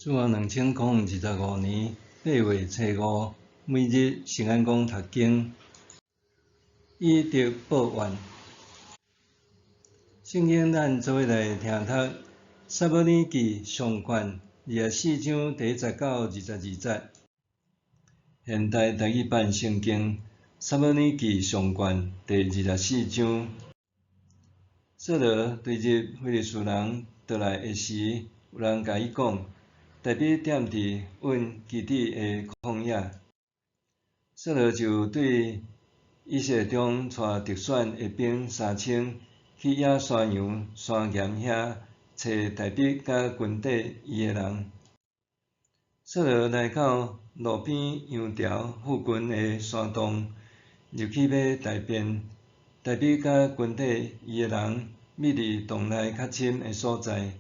主後2025年8月初五，每日聖安講讀經，以德報怨。聖經咱做伙來聽讀《撒母耳記上卷》24章第1節到22節。現代台語版聖經《撒母耳記上卷》第24章。掃羅追入非利士人倒來的時，有人共伊講，大衛踮佇隱基底的曠野。掃羅就對以色列中帶特選的兵3000，去野山羊山岩遐揣大衛佮跟綴伊的人。掃羅來到路邊羊牢附近的山洞，入去欲大便。大衛佮跟綴伊的人覕佇洞內較深的所在。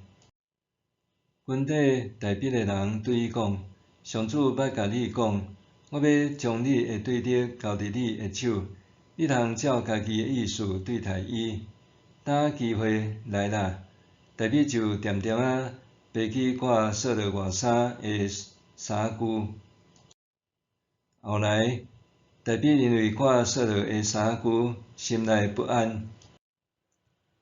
跟綴大衛的人對伊講：上主捌共你講，我欲將你的對敵交佇你的手，你通照家己的意思對待伊。當機會來啦，大衛就恬恬仔爬去掛掃羅外衫的衫舊。後來，大衛因為掛掃羅的衫舊，心內不安，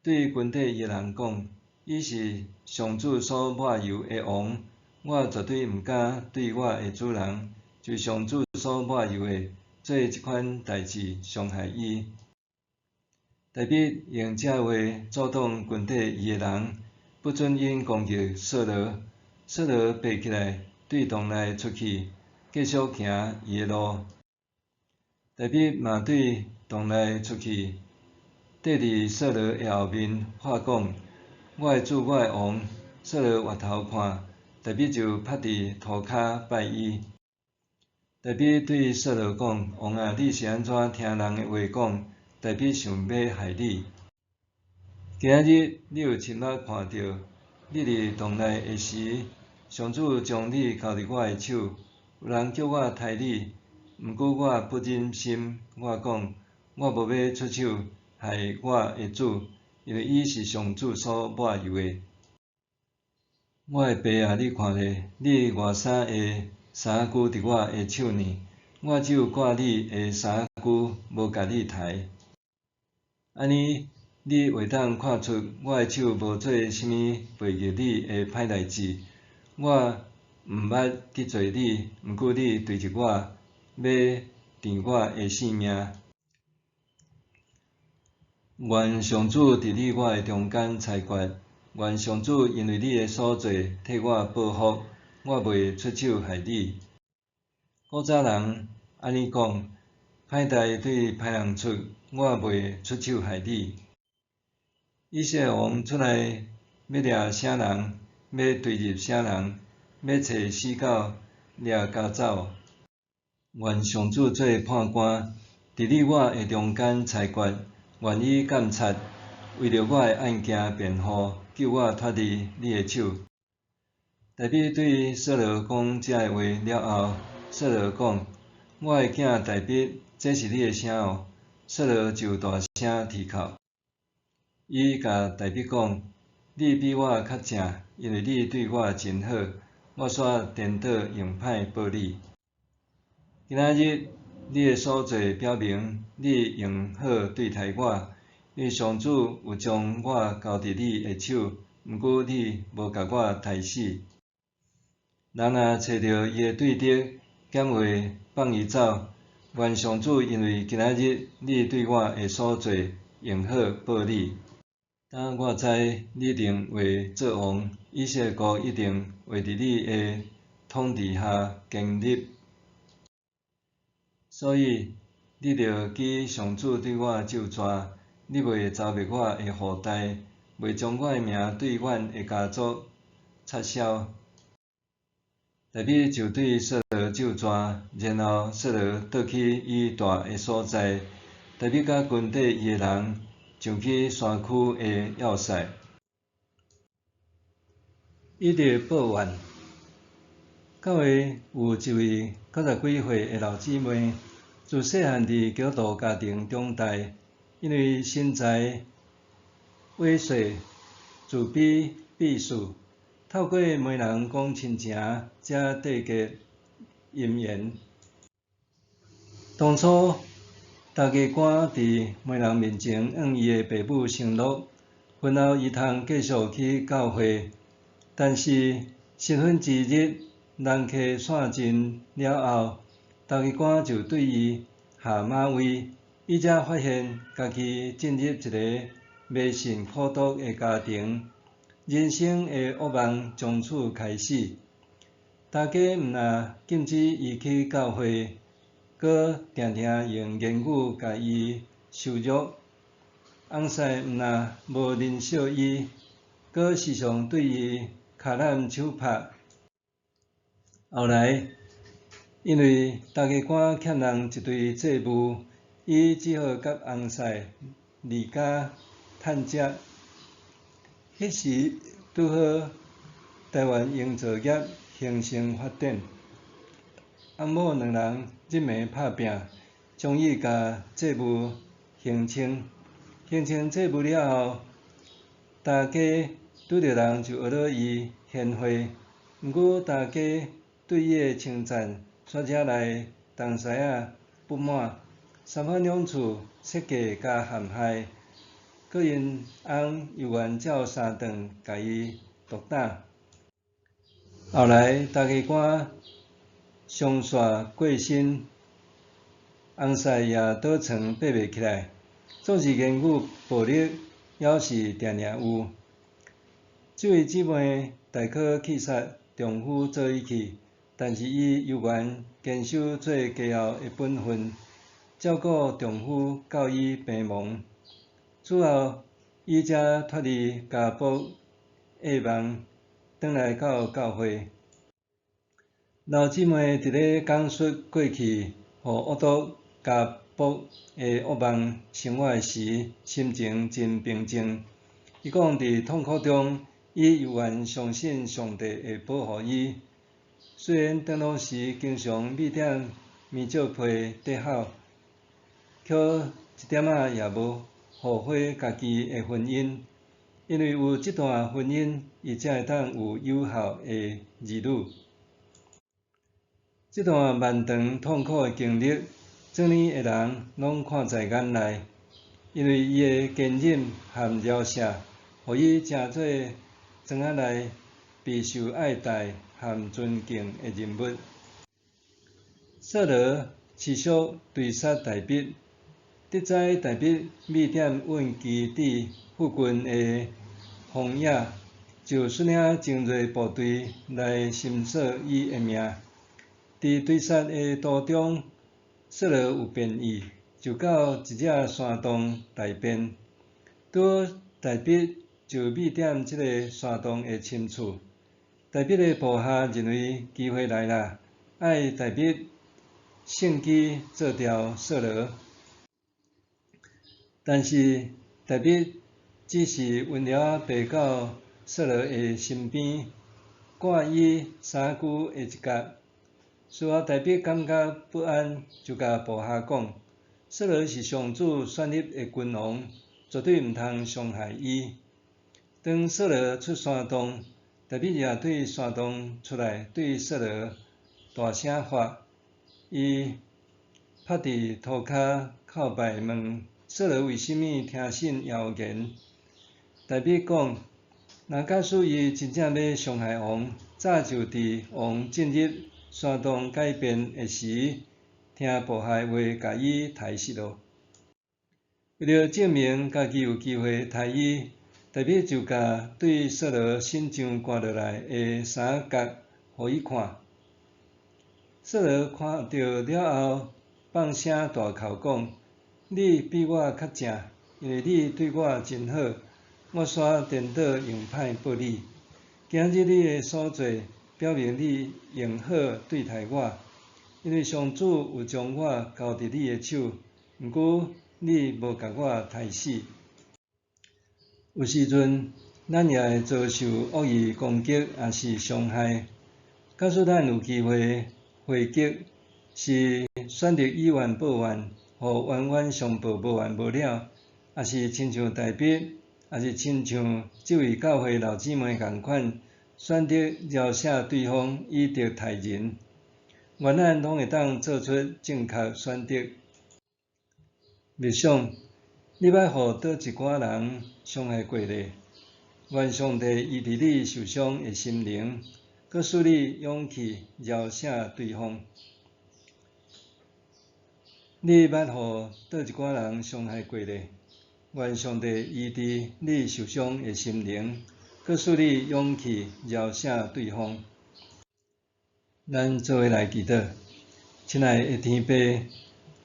對跟綴伊的人講：伊是上主所抹油的王，我絕對毋敢對我的主人，就是上主所抹油的，做這款代誌，傷害伊。大衛用這話阻擋跟綴伊的人，不准𪜶攻擊掃羅。掃羅爬起來，對洞內出去，繼續行伊的路。大衛嘛對洞內出去，綴佇掃羅的後面喊講：我的主，我的王！掃羅回頭看，大衛就趴佇塗跤拜伊。大衛對掃羅講：王啊，你是按怎聽人的話講？大衛想欲害你。今仔日你有親目看著，你佇洞內的時，上主將你交佇我的手，有人叫我刣你，毋過我不忍心，我講，我無欲出手害我的主，因為伊是上主所抹油的。我的爸啊，你看咧，你外衫的衫舊佇我的手呢，我只有掛你的衫舊，無共你刣。按呢，你會當看出我的手無做啥物悖逆你的歹代誌。我毋捌得罪你，毋過你追入我，欲斷我的性命。願上主佇你我的中間裁決，願上主因為你的所做替我報復，我袂出手害你。古早人按呢講，歹代對歹人出，我袂出手害你。以色列王出來欲掠啥人，欲追入啥人，欲揣死狗掠咬走。願上主做判官，佇你我的中間裁決，願伊監察，為著我的案件辯護，救我脫離你的手。大衛對掃羅講這个話了後，掃羅講：我的囝大衛，這是你的聲哦。掃羅就大聲啼哭。伊共大衛講：你比我較正，因為你對我真好，我煞顛倒用歹報你。今仔日你的所做表明你用好對待我，因為上主有將我交佇你的手，毋過你無共我刣死。人若揣著伊的對敵，敢會放伊走？願上主因為今仔日你對我的所做用好報你。當我知你一定會做王，以色列國一定會佇你的統治下建立。所以，你著記上主對我咒詛，你袂蹂滅我的後代，袂將我的名對阮的家族擦消。大衛就對掃羅咒詛，然後掃羅倒去伊蹛的所在。大衛佮跟綴伊的人上去山區的要塞。以德報怨。教會有一位90幾歲的老姊妹，自細漢佇基督徒家庭長大，因為身材矮細、自卑、鄙視，透过媒人讲亲情，才缔结姻缘。当初，大家官佇媒人面前向伊的爸母承诺，婚後伊通繼續去教會。但是新婚之日，人客散盡了後，大家官就對伊下馬威，伊才發現家己進入一个迷信苦毒的家庭，人生的噩夢從此開始。大家毋但禁止伊去教會，閣定定用言語共伊羞辱。翁婿毋但無憐惜伊，閣時常對伊跤攬手拍。後來，因為大家官欠人一堆債務，伊只好佮翁婿離家趁食。彼時拄好台灣營造業興盛發展，翁某兩人日暝拍拚，終於共債務還清。還清債務了後，大家拄著人就學落伊賢惠，毋過大家對伊的稱讚，煞惹來同師仔不滿，三番兩次設計共陷害，閣𪜶翁猶原照三頓共伊毒打。後來大家官傷煞過身，翁婿也倒床爬袂起來，總是言語暴力，猶是定定有。這位姊妹大可去殺丈夫做伊去，但是伊猶原堅守做家後的本分，照顧丈夫到伊病亡。此後，伊才脫離家暴噩夢，轉來到教會。老姊妹佇咧講述過去予惡毒家暴的噩夢生活時，心情真平靜。伊講佇痛苦中，伊猶原相信上帝會保護伊。雖然當時經常覕踮棉石被底吼，卻一點仔也無後悔家己的婚姻，因為有這段婚姻，伊才會當有有效的兒女。這段漫長痛苦的經歷，做呢的人攏看在眼內，因為伊的堅忍和饒赦，予伊成做莊仔內備受愛戴和尊敬的人物。掃羅持續追殺大衛，得知大衛覕踮隱基底附近的荒野，就率領精銳部隊來尋索伊的命。佇追殺的途中，掃羅有便意，就到一隻山洞大便，拄好大衛就覕踮這个山洞的深處。大衛的部下認為機會來啦，愛大衛乘機做掉掃羅。但是大衛只是溫柔仔爬到掃羅的身邊，掛伊衫袖的一角。事後大衛感覺不安，就共部下講：掃羅是上主選立的君王，絕對毋通傷害伊。當掃羅出山洞，大衛也對山洞出來，對掃羅大聲喝。伊趴佇塗跤叩拜問掃羅為啥物聽信謠言？大衛講：若假使伊真正欲傷害王，早就佇王進入山洞解便的時，聽部下的話，共伊刣死囉。為著證明家己有機會刣伊，大衛就共對掃羅身上割落來的衫角予伊看。掃羅看著了後，放聲大哭講：你比我較正，因為你對我真好，我煞顛倒用歹報你。今日你的所做，表明你用好對待我，因為上主有將我交佇你的手，毋過你無共我刣死。有時陣，咱也會遭受惡意攻擊，抑是傷害。假使咱有機會回擊，是選擇以怨報怨，予冤冤相報無完無了，抑是親像大衛，抑是親像這位教會老姊妹仝款，选择饶赦对方以德待人。愿咱攏會當做出正確選擇。默想，你捌予佗一寡人傷害過咧？願上帝醫治你受傷的心靈，閣賜你勇氣饒赦對方。你捌予佗一寡人傷害過咧？願上帝醫治你受傷的心靈，閣賜你勇氣饒赦對方。咱做伙來祈禱，親愛的天父，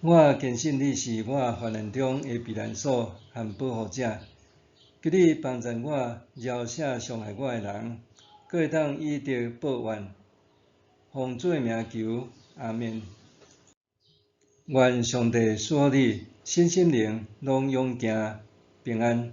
我堅信你是我患難中的避難所和保護者。求你幫助我饒赦傷害我的人，閣會當以德報怨。奉主的名求，阿們。願上帝賜福你，身心靈攏勇健平安。